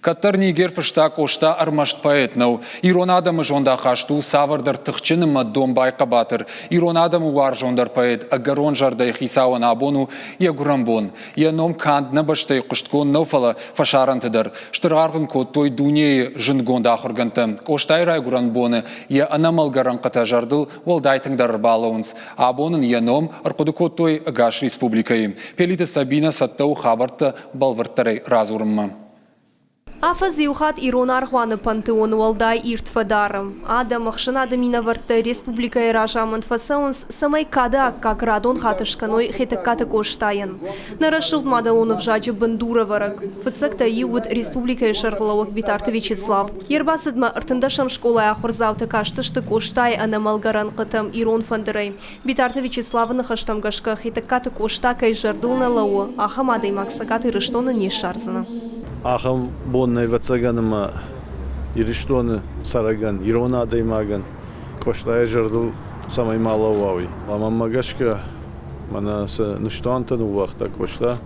Кӕддӕр Нигер фыста Къоста ӕрмӕст поэт нӕу. Ирон адӕмы зондахаст у цавӕрдӕр тыхджын ӕмӕ домбай хъӕбатыр. Ирон адӕмы уарзондӕр поэт ӕгӕрон зӕрдӕйы хицауӕн абон у йӕ гуырӕн бон. Йӕ ном канд нӕ бӕстӕйы хъуыстгонд нӕу, фӕлӕ фӕсарӕнты дӕр. Стыр аргъ ын кодтой дунейы зындгонд ахуыргӕндтӕ. Къостайы райгуырӕн боны йӕ ӕнӕмӕлгӕ рӕнхъытӕ зӕрдыл уӕлдай тынгдӕр ӕрбалӕууынц. Абон ын йӕ ном ӕрхъуыды кодтой ӕгас республикӕйы. Пелиты Сабинӕ цӕттӕ у хабӕрттӕ бӕлвырддӕрӕй радзурынмӕ. Афӕдз иу хатт ирон аргъуаны пантеон уӕлдай ирд фӕдары. Адӕм, ӕхсӕнады минӕвӕрттӕ республикӕйы разамынд фӕцӕуынц, цӕмӕй кады аккаг радон хатт скӕной Хетӕгкаты Къостайӕн. Нӕ рӕсугъд мадӕлон ӕвзаджы бындурӕвӕрӕг. Фыццӕгтӕй иу уыд республикӕйы сӕргълӕууӕг Битарты Вячеслав. Йе рбацыдмӕ ӕртындӕсӕм скъолайы ахуырдзаутӕ кастысты Къостайы ӕнӕмӕлгӕ рӕнхъытӕм ирон фӕндырӕй. Битарты Вячеславы ныхӕстӕм гӕсгӕ Хетӕгкаты Къоста кӕй зӕрдыл нӕ лӕууы, ахӕм адӕймаг Цӕгат Ирыстоны не ссардзынӕ. Ахӕм бон ӕвӕццӕгӕн ӕмӕ Ирыстоны цӕрӕгӕн, ирон адӕймагӕн Къостайы зӕрдыл цӕмӕй ма лӕууа, уый. Мӕнмӕ гӕсгӕ, мӕнӕ цы ныстуантӕ ныууагъта Къоста,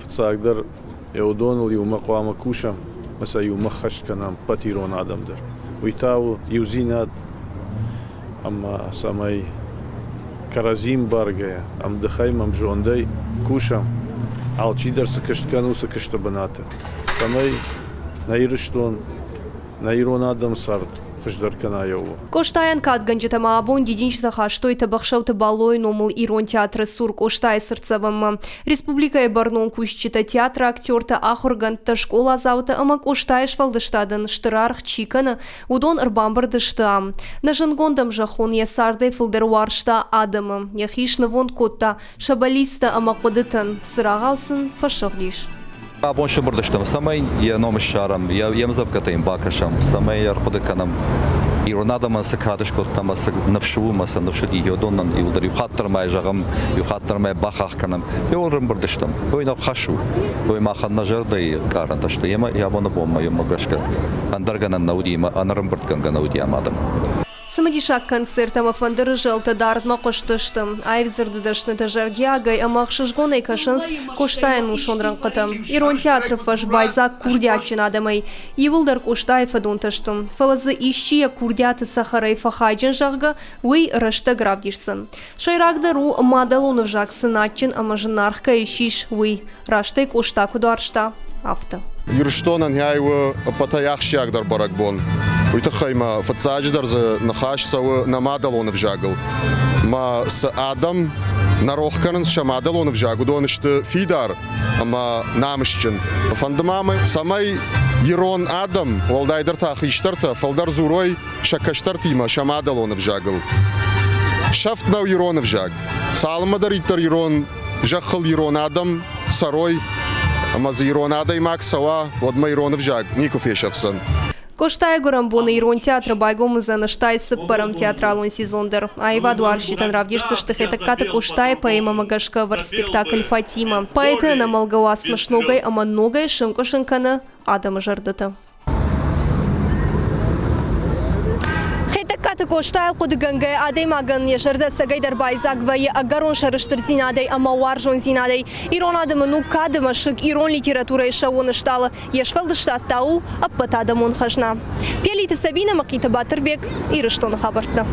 фыццагдӕр йӕ уыдоныл иумӕ хъуамӕ кусӕм ӕмӕ сӕ иумӕ ххӕст кӕнӕм ӕппӕт ирон адӕм дӕр. Уый та у иудзинад ӕмӕ цӕмӕй кӕрӕдзи ӕмбаргӕйӕ, ӕмдыхӕй ӕмӕ ӕмзондӕй кусӕм, алчидӕр цы куыст кӕны, уыцы куысты бынаты, цӕмӕй нӕ Ирыстон, нӕ ирон адӕмы цард хуыздӕр кӕна еууыл. Къостайӕн кадгӕнджытӕ ма абон дидинджытӕ хастой Тӕбӕхсӕуты Балойы номыл Ирон театры цур Къостайы цыртдзӕвӕнмӕ. Республикӕйы бӕрнон кусджытӕ, театры актертӕ, ахуыргӕндтӕ, скъоладзаутӕ ӕмӕ Къостайы сфӕлдыстадӕн стыр аргъ чи кӕны, Уыдон ӕрбамбырд сты ам. Нӕ зындгонд ӕмзӕххон йӕ цардӕй фылдӕр уарзта адӕмы, йӕхи снывонд кодта сӕ бӕллицтӕ ӕмӕ хъуыдытӕн, цырагъау сын фӕсыгъдис. Абон сӕмбырд стӕм, цӕмӕй йӕ ном ссарӕм, йе мдзӕвгӕтӕ йын бакӕсӕм, цӕмӕй ӕрхъуыды кӕнӕм, ирон адӕмӕн цы кад скодта ӕмӕ цы ныфс у ӕмӕ цы ныфс уыди, уыдонӕн иуылдӕр иу хатт дӕр ма зӕгъӕм, иу хатт дӕр ма бахахх кӕнӕм. Иуыл ӕрӕмбырд стӕм. Уый нӕ хӕс у. Уый махӕн нӕ зӕрдӕйы ӕнкъарӕнтӕ сты. Йемӕ йӕ абоны бонмӕ йемӕ гӕсгӕ ӕндӕр гӕнӕн нӕ уыди ӕмӕ ӕнӕрымбырдгӕнгӕ нӕ уыди ам адӕм. Цымыдисаг концерт ӕмӕ фӕндыры зӕлтӕ дардмӕ хъуыстысты. Аив дзырды дӕснытӕ зӕрдиагӕй ӕмӕ ӕхсызгонӕй кӕсынц Къостайы ӕнусон рӕнхъытӕм. Ирон театры фӕз байдзаг курдиатджын адӕмӕй. Иууылдӕр Къостайы фӕдонтӕ сты. Фӕлӕ дзы исчи йӕ курдиаты цӕхӕрӕй фӕхайджын, зӕгъгӕ, уый рӕстӕг равдисдзӕн. Сӕйрагдӕр у, мадӕлон ӕвзаг сын адджын ӕмӕ зынаргъ кӕй ссис, уый. Раст ӕй Къоста куыд уарзта, афтӕ. Ирыстонӕн ай у ӕппӕтӕй ахсджиагдӕр бӕрӕгбон. Уый тыххӕй ма фыццаджыдӕр дзы ныхас цӕуы нӕ мадӕлон ӕвзагыл. Ма цы адӕм нӕ рох кӕнынц сӕ мадӕлон ӕвзаг, уыдон сты фидар ӕмӕ намысджын. Фӕнды ма мӕ, цӕмӕй ирон адӕм, уӕлдайдӕр та хистӕртӕ, фылдӕр дзурой сӕ кӕстӕртимӕ сӕ мадӕлон ӕвзагыл. Сӕфт нӕу ирон ӕвзаг. Цалынмӕдӕриддӕр ирон зӕххыл ирон адӕм цӕрой ӕмӕ дзы ирон адӕймаг цӕуа, уӕдмӕ ирон ӕвзаг никуы фесӕфдзӕн. Къостайы гуырӕнбоны Ирон театры байгом уыдзӕн стай цыппӕрӕм театралон сезон дӕр. Аивадуарзджытӕн равдисдзысты Хетӕгкаты Къостайы поэмӕмӕ гӕсгӕ ӕвӕрд спектакль «Фатима». Поэты ӕнӕмӕлгӕ уацмыс ногӕй ӕмӕ ногӕй сынкъуысын кӕны адӕмы зӕрдӕтӕ. Хетӕгкаты Къостайыл хъуыдыгӕнгӕ адӕймагӕн йӕ зӕрдӕ ӕцӕгӕйдӕр байдзаг вӕййы ӕгӕрон сӕрыстырдзинадӕй ӕмӕ уарзондзинадӕй. Ирон адӕмы ну кады мӕсыг ирон литературӕйы сӕууон стъалы, йе сфӕлдыстад та у ӕппӕтадӕмон хӕзна. Пелиты Сабинӕ, Мӕхъиты Батырбег, Ирыстоны хабӕрттӕ.